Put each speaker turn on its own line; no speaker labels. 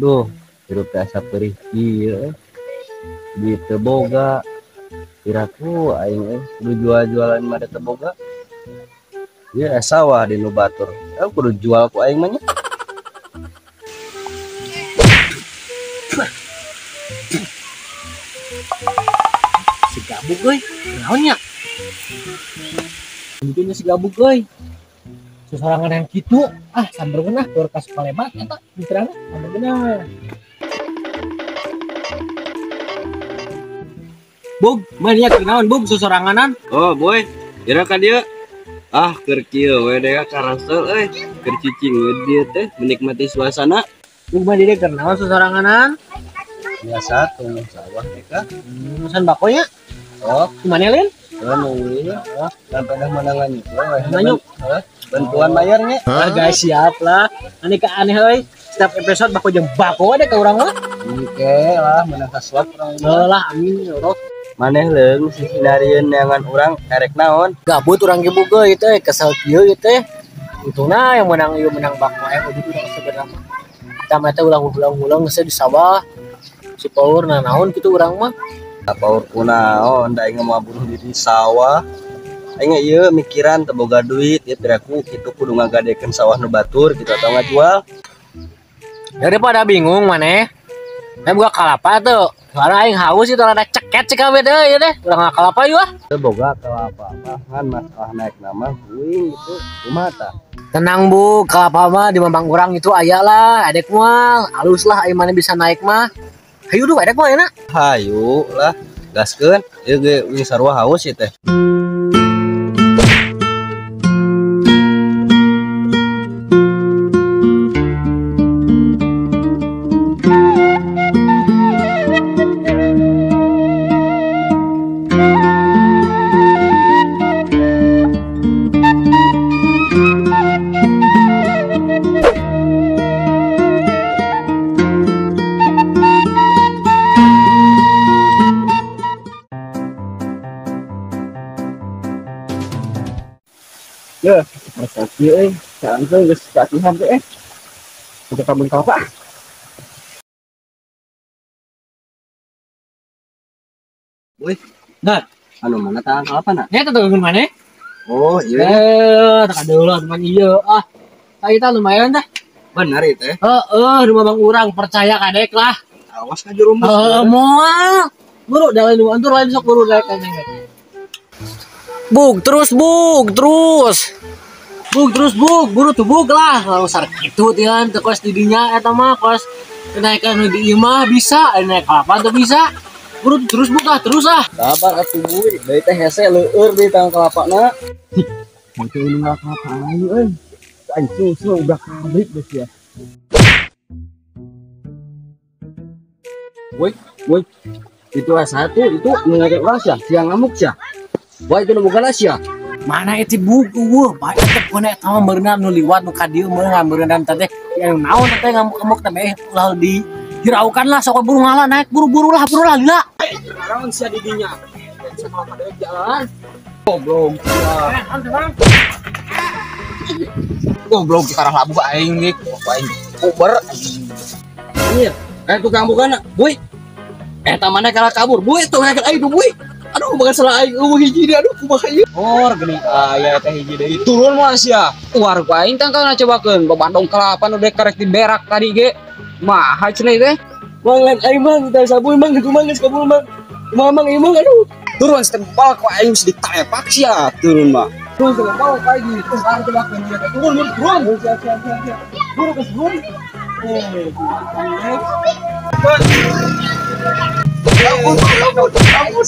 Duh, hirup teh asa perih kieu. Duit teu boga. Piraku aing kudu jual-jualan mah teu boga. Ieu sawah di nu batur. Kudu jual ku aing mah nya.
Si gabuk euy, naon nya? Tentunya si gabuk euy. Sesorangan yang kitu, ah samberkeun ah keur ka Sukalebat eta pikiranna samberkeun ah. Bug, mah nya kunaon bug sesoranganan?
Oh, boy. Ira ka dieu. Ah, keur kieu we deh karasel euy. Keur cicing we dieu teh menikmati suasana.
Bug mah dieu keur naon sesoranganan?
Biasa tuh sawah teh ka.
Urusan bakonya?
Oh,
kumaha lin?
Nungguin ya, sampai dah menangan itu.
Nanyuk.
Bantuan bayarnya.
Ah, guys, siap lah. Aneh ke aneh euy. Setiap episode bako jeung bako ada ke urang mah.
Oke lah, menang kasuap urang
mah. Lah, amin ya Allah.
Maneh leung sisinarieun neangan urang erek naon?
Gabut urang ge boga ieu teh, kesel kieu ieu teh. Untungna yang menang ieu menang bako aya udah urang sebenarnya mah. Kita mah teh ulang-ulang geus di sawah. Si power nah naon kitu urang mah.
Power kunaon da aing mah bunuh diri sawah. Aing ieu mikiran teu boga duit ieu piraku kitu kudu ngagadekeun sawah nu batur kitu atau ngajual.
Daripada bingung maneh. Nah boga kalapa tuh. Soalnya aing haus itu rada ceket cek kabeh teh ieu teh. Urang kalapa yeuh ah.
Teu boga kalapa mah ngan masalah naik nama kuing gitu kumaha tah.
Tenang Bu, kalapa mah di mamang urang itu aya lah, adek moal, alus lah aing maneh bisa naik mah. Hayu duh adek moal enak.
Hayu lah, gaskeun. Ieu ge wing sarua haus ieu teh. Ya, masa kieu euy, saangkeun geus kasihan teh. Untuk kabun kalapa. Woi,
nah,
anu mana tangan kalapa na?
Nya teh tanggung maneh?
Oh, iya.
Tak ada teman ieu ah. Tah eta lumayan tah.
Bener ieu teh.
Heeh, rumah bang urang percaya kadek lah.
Awas ka jerumus.
Heeh, moal. Buru da lain antur lain sok buru daek anjing. Bug terus bug terus. Bug terus bug, buru tuh bug lah. Lalu sar kitu tian teu kos di dinya eta mah kos kenaikan nu di imah bisa, naik kalapa teu bisa. Buru terus bug lah, terus ah.
Sabar atuh buy, deui teh hese leueur di tang kalapana. Mun teu nu kalapa aing euy. Aing susu udah kabrik geus ya. Woi, woi. Itu satu itu ngarep urang sia, sia ngamuk sia. Wah itu bukan Asia.
Mana itu buku wah bae teh pone eta mah meureunna nu liwat nu ka dieu meureun meureunna teh yang naon teh ngamuk-ngamuk teh ulah dihiraukan lah sok buru ngalah naik buru-buru lah buru lah lila.
Naon sia di dinya? Sama pada jalan. Goblok.
Goblok sekarang labuh aing ge, aing uber.
Anjir, tukang bukana, buy. Eta mana kalah kabur, buy tuh aing buy. Aduh, bukan salah aing eueuh hiji deui, aduh kumaha ieu.
Or geuning aya teh hiji deui. Turun mah sia. Uar ku aing tangkalna cobakeun babandong kalapa nu dek karek diberak tadi ge. Maha cenah teh.
Mang lain aing mang teh sabu mang kitu mang geus kabur mang. Kumaha mang ieu mang aduh.
Turun setempal ku aing geus ditepak sia turun mah. Turun setempal ku aing terus cobakeun ieu teh. Turun turun.
Siap siap siap. Buru geus buru. Eh. Ampun, ampun, ampun.